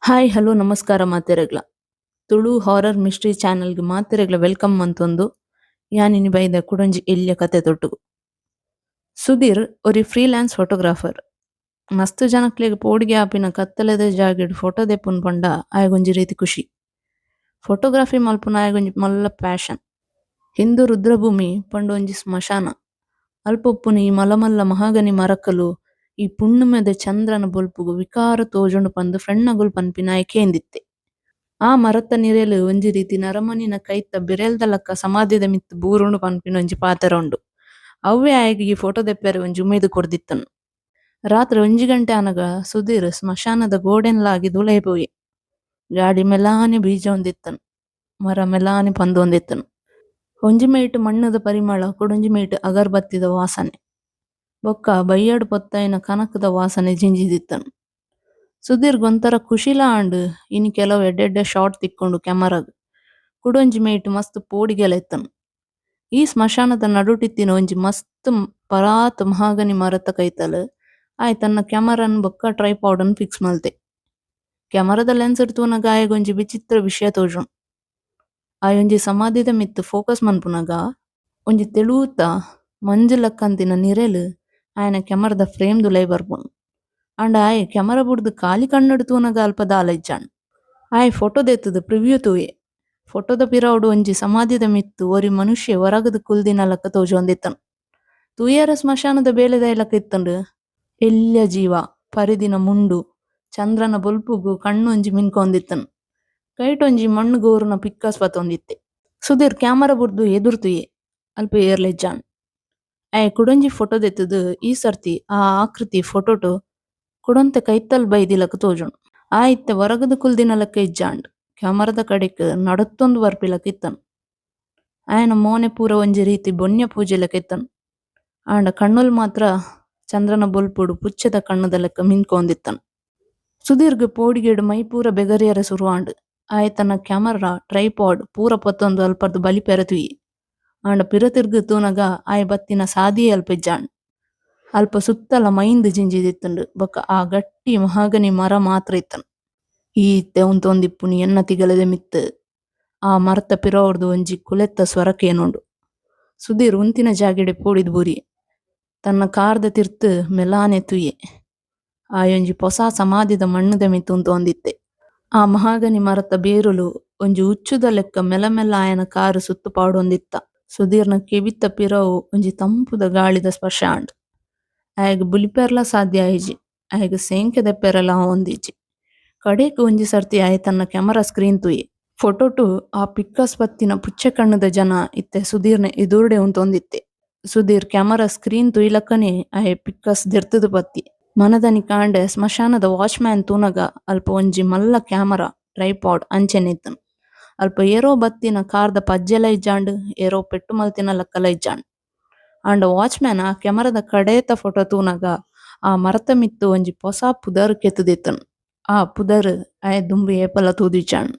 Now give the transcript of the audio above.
Hi hello ನಮಸ್ಕಾರ ಮಾತೆರೆಗ್ಲ Tulu horror mystery ಚಾನೆಲ್ಗ್ ಮಾತೆರೆಗ್ಲ welcome ಮಂತೊಂದು ಯಾನ್ ಇನಿ ಬೈದ ಕುಡೊಂಜಿ ಎಲ್ಯ ಕತೆ ತೊಟ್ಟುಗು. ಸುಧೀರ್ ಒರಿ ಫ್ರೀಲ್ಯಾನ್ಸ್ ಫೋಟೋಗ್ರಾಫರ್. ಮಸ್ತ್ ಜನಕ್ಲೆಗ್ ಪೋಡಿಗೆ ಆಪಿನ ಕತ್ತಲೆದ ಜಾಗೆಡ್ ಫೋಟೋ ದೆಪ್ಪುನು ಪಂಡ ಆಯಗೊಂಜಿ ರೀತಿ ಖುಷಿ. ಫೋಟೋಗ್ರಫಿ ಮಲ್ಪುನ ಆಯಗೊಂಜಿ ಮಲ್ಲ ಪ್ಯಾಷನ್. ಹಿಂದೂ ರುದ್ರಭೂಮಿ ಪಂಡ ಒಂಜಿ ಸ್ಮಶಾನ. ಅಲ್ಪ ಉಪ್ಪುನ ಈ ಮಲ್ಲ ಮಲ್ಲ ಮಹಾಗನಿ ಮರಕಲು ಈ ಪುಣ್ಣಮೆದ ಚಂದ್ರನ ಬೊಲ್ಪುಗು ವಿಕಾರ ತೋಜುಂಡು ಪಂದ್ ಫ್ರೆಂಡ್ ನಗುಲು ಪನ್ಪಿನ ಆಯೆ ಕೇಂದಿತ್ತೆ. ಆ ಮರತ ನಿರೆಲ್ ಒಂಜಿ ರೀತಿ ನರಮನಿನ ಕೈತ ಬಿರೆಲ್ದ ಲಕ್ಕ ಸಮಾಧಿದ ಮಿತ್ತ್ ಬೂರುಂಡು ಪನ್ಪಿನ ಒಂಜಿ ಪಾತೆರ ಉಂಡು. ಅವ್ವೆ ಆಯಗ್ ಈ ಫೋಟೋ ದೆಪ್ಪೆರೆ ಒಂಜಿ ಉಮೇದ್ ಕೊರ್ದಿತ್ತುಂಡು. ರಾತ್ರೆ ಒಂಜಿ ಗಂಟೆ ಆನಗ ಸುಧೀರ್ ಸ್ಮಶಾನದ ಗೋಡೆನ್ ಲಾಗಿದ್ ಉಲಯಿ ಪೋಯೆ. ಗಾಳಿ ಮೆಲಾನೆ ಬೀಜೊಂದಿತ್ತುಂಡು. ಮರ ಮೆಲಾನೆ ಪಂದೊಂದಿತ್ತುಂಡು. ಒಂಜಿ ಮೈಟ್ ಮಣ್ಣುದ ಪರಿಮಳ ಕುಡೊಂಜಿ ಮೈಟ್ ಅಗರ್ಬತ್ತಿದ ವಾಸನೆ. ಬೊಕ್ಕ ಬಯ್ಯಡ್ ಪೊತ್ತಾಯಿನ ಕನಕದ ವಾಸನೆ ಜಿಂಜಿದಿತ್ತುಂಡು. ಸುಧೀರ್ಗ್ ಒಂತರ ಖುಷಿಲ ಆಂಡ್ ಇನಿ ಕೆಲವು ಎಡ್ಡೆ ಎಡ್ಡೆ ಶಾಟ್ ತಿಕ್ಕುಂಡು ಕ್ಯಾಮರಾಗ್. ಕುಡೊಂಜಿ ಮೈಟ್ ಮಸ್ತ್ ಪೋಡಿಗೆಲ ಇತ್ತುಂಡು. ಈ ಸ್ಮಶಾನದ ನಡುಟಿತ್ತಿನ ಒಂಜಿ ಮಸ್ತ್ ಪರಾತ್ ಮಹಾಗನಿ ಮರತ ಕೈತಲ್ ಆಯೆ ತನ್ನ ಕ್ಯಾಮರಾನ್ ಬೊಕ್ಕ ಟ್ರೈಪಾಡ್ ನ್ ಫಿಕ್ಸ್ ಮಲ್ತೆ. ಕ್ಯಾಮರಾದ ಲೆನ್ಸ್ ಡ್ ತೂನಗ ಆಯಗೊಂಜಿ ವಿಚಿತ್ರ ವಿಷಯ ತೋಜುಂಡು. ಆಯೊಂಜಿ ಸಮಾಧಿದ ಮಿತ್ತ್ ಫೋಕಸ್ ಮನ್ಪುನಗ ಒಂಜಿ ತೆಲೂತ ಮಂಜು ಲಕ್ಕಂತಿನ ನಿರೆಲ್ ಆಯನ ಕ್ಯಾಮರಾದ ಫ್ರೇಮ್ ದುಲೈ ಬರ್ಪುಂಡು. ಆಂಡ ಆಯೆ ಕ್ಯಾಮರಾ ಬುಡ್ದು ಖಾಲಿ ಕಣ್ಣುಡು ತೂನಗ ಅಲ್ಪ ದಾಲ ಇಜ್ಜಾಂಡ್. ಆಯೆ ಫೋಟೋ ದೆತ್ತುದು ಪ್ರಿವ್ಯೂ ತೂಯೆ. ಫೋಟೋದ ಪಿರವುಡು ಒಂಜಿ ಸಮಾಧಿದ ಮಿತ್ತ್ ಒರಿ ಮನುಷ್ಯೆ ಹೊರಗದು ಕುಲ್ದಿನ ಲಕ್ಕ ತೋಜೊಂದಿತ್ತುಂಡು. ತೂಯೆರೆ ಸ್ಮಶಾನದ ಬೇಲೆದ ಲೆಕ್ಕ ಇತ್ತುಂಡು. ಎಲ್ಯ ಜೀವ, ಪರಿದಿನ ಮುಂಡು, ಚಂದ್ರನ ಬೊಲ್ಪುಗು ಕಣ್ಣೊಂಜಿ ಮಿನ್ಕೊಂದಿತ್ತುಂಡು. ಕೈಟೊಂಜಿ ಮಣ್ಣು ಗೋರುನ ಪಿಕ್ಕಾಸ್ ಪತೊಂದಿತ್ತೆ. ಸುಧೀರ್ ಕ್ಯಾಮರಾ ಬುಡ್ದು ಎದುರು ತೂಯೆ. ಅಲ್ಪ ಏರ್ಲ ಇಜ್ಜಾಂಡ್. ಆಯೆ ಕುಡೊಂಜಿ ಫೋಟೋ ದೆತ್ತುದು ಈ ಸರ್ತಿ ಆ ಆಕೃತಿ ಫೋಟೋಟು ಕುಡೊಂತೆ ಕೈತಲ್ ಬೈದಿಲಕ ತೋಜುಂಡು. ಆ ಇತ್ತೆ ಹೊರಗದು ಕುಲ್ದಿನ ಲೆಕ್ಕ ಇಜ್ಜಾಂಡ್. ಕ್ಯಾಮರಾದ ಕಡೆಕ್ ನಡತೊಂದು ಬರ್ಪಿಲಕ ಇತ್ತುಂಡು. ಆಯನ ಮೋನೆ ಪೂರ ಒಂಜಿ ರೀತಿ ಬೊನ್ಯ ಪೂಜೆ ಲೆಕ್ಕ ಇತ್ತುಂಡು. ಆಂಡ ಕಣ್ಣುಲು ಮಾತ್ರ ಚಂದ್ರನ ಬೊಲ್ಪುಡು ಪುಚ್ಚೆದ ಕಣ್ಣುದ ಲೆಕ್ಕ ಮಿನ್ಕೊಂದಿತ್ತುಂಡು. ಸುಧೀರ್ಗ್ ಪೋಡಿಗೆಡ್ ಮೈ ಪೂರ ಬೆಗರಿಯರೆ ಸುರು ಆಂಡ್. ಆಯೆ ತನ್ನ ಕ್ಯಾಮರಾ ಟ್ರೈಪಾಡ್ ಪೂರ ಪತ್ತೊಂದು ಅಲ್ಪರ್ದ್ ಬಲಿಪೆರೆ ತೂಯೆ. ಆಂಡ ಪಿರ ತಿರ್ಗ್ ತೂನಗ ಆಯೆ ಬತ್ತಿನ ಸಾದಿಯೇ ಅಲ್ಪ ಇಜ್ಜಾಂಡ್. ಅಲ್ಪ ಸುತ್ತಲ ಮೈಂದ್ ಜಿಂಜಿದಿತ್ತುಂಡು. ಬೊಕ್ಕ ಆ ಗಟ್ಟಿ ಮಹಾಗನಿ ಮರ ಮಾತ್ರ ಇತ್ತುಂಡು. ಈ ಇತ್ತೆ ಉಂತೊಂದಿಪ್ಪುನಿ ಎನ್ನ ತಿಗಲೆದ ಮಿತ್ತ್. ಆ ಮರತ ಪಿರವುಡ್ದು ಒಂಜಿ ಕುಲೆತ್ತ ಸ್ವರ ಕೇನುಂಡು. ಸುಧೀರ್ ಉಂತಿನ ಜಾಗೆಡೆ ಪೋಡಿದ್ ಬೂರಿಯೆ. ತನ್ನ ಕಾರ್ದ ತಿರ್ತ್ ಮೆಲಾನೆ ತೂಯೆ. ಆಯೊಂಜಿ ಪೊಸ ಸಮಾಧಿದ ಮಣ್ಣುದ ಮಿತ್ತ್ ಉಂತೊಂದಿತ್ತೆ. ಆ ಮಹಾಗನಿ ಮರತ ಬೇರುಲು ಒಂಜಿ ಉಚ್ಚುದ ಲೆಕ್ಕ ಮೆಲ್ಲ ಮೆಲ್ಲ ಆಯನ ಕಾರ್ ಸುತ್ತು ಪಾಡೊಂದಿತ್ತ. ಸುಧೀರ್ನ ಕೆಬಿತ್ತ ಪಿರವು ಒಂಜಿ ತಂಪುದ ಗಾಳಿದ ಸ್ಪರ್ಶ ಆಂಡ್. ಆಯಗ್ ಬುಲಿಪೆರ್ಲ ಸಾಧ್ಯ ಆಯಿಜಿ. ಆಯಗ್ ಸೇಂಕೆ ದೆಪ್ಪೆರೆಲ ಆವೊಂದಿಜ್ಜಿ. ಕಡೆಕ್ ಒಂಜಿ ಸರ್ತಿ ಆಯೆ ತನ್ನ ಕ್ಯಾಮರಾ ಸ್ಕ್ರೀನ್ ತೂಯೆ. ಫೋಟೋಟು ಆ ಪಿಕ್ಕಾಸ್ ಪತ್ತಿನ ಪುಚ್ಚೆ ಕಣ್ಣುದ ಜನ ಇತ್ತೆ ಸುಧೀರ್ನ ಎದುರುಡೆ ಉಂತೊಂದಿತ್ತೆ. ಸುಧೀರ್ ಕ್ಯಾಮರಾ ಸ್ಕ್ರೀನ್ ತೂಯಿಲಕ್ಕನೆ ಆಯೆ ಪಿಕ್ಕಾಸ್ ದೆರ್ತುದು ಪತ್ತಿ. ಮನದನಿ ಕಾಂಡೆ ಸ್ಮಶಾನದ ವಾಚ್ಮ್ಯಾನ್ ತೂನಗ ಅಲ್ಪ ಒಂಜಿ ಮಲ್ಲ ಕ್ಯಾಮರಾ ಟ್ರೈಪಾಡ್ ಅಂಚನೆ ಇತ್ತುಂಡು. ಅಲ್ಪ ಏರೋ ಬತ್ತಿನ ಕಾರ್ದ ಪಜ್ಜೆಲ ಇಜ್ಜಾಂಡ್, ಏರೋ ಪೆಟ್ಟು ಮಲ್ತಿನ ಲಕ್ಕಲ ಇಜ್ಜಾಂಡ್. ಆಂಡ ವಾಚ್ಮ್ಯಾನ್ ಆ ಕ್ಯಾಮರಾದ ಕಡೇತ ಫೋಟೋ ತೂನಗ ಆ ಮರತ ಮಿತ್ತ್ ಒಂಜಿ ಪೊಸ ಪುದರ್ ಕೆತ್ತುದಿತ್ತುಂಡು. ಆ ಪುದರ್ ಆಯೆ ದುಂಬು ಏಪಲ ತೂದಿಜ್ಜಾಂಡ್.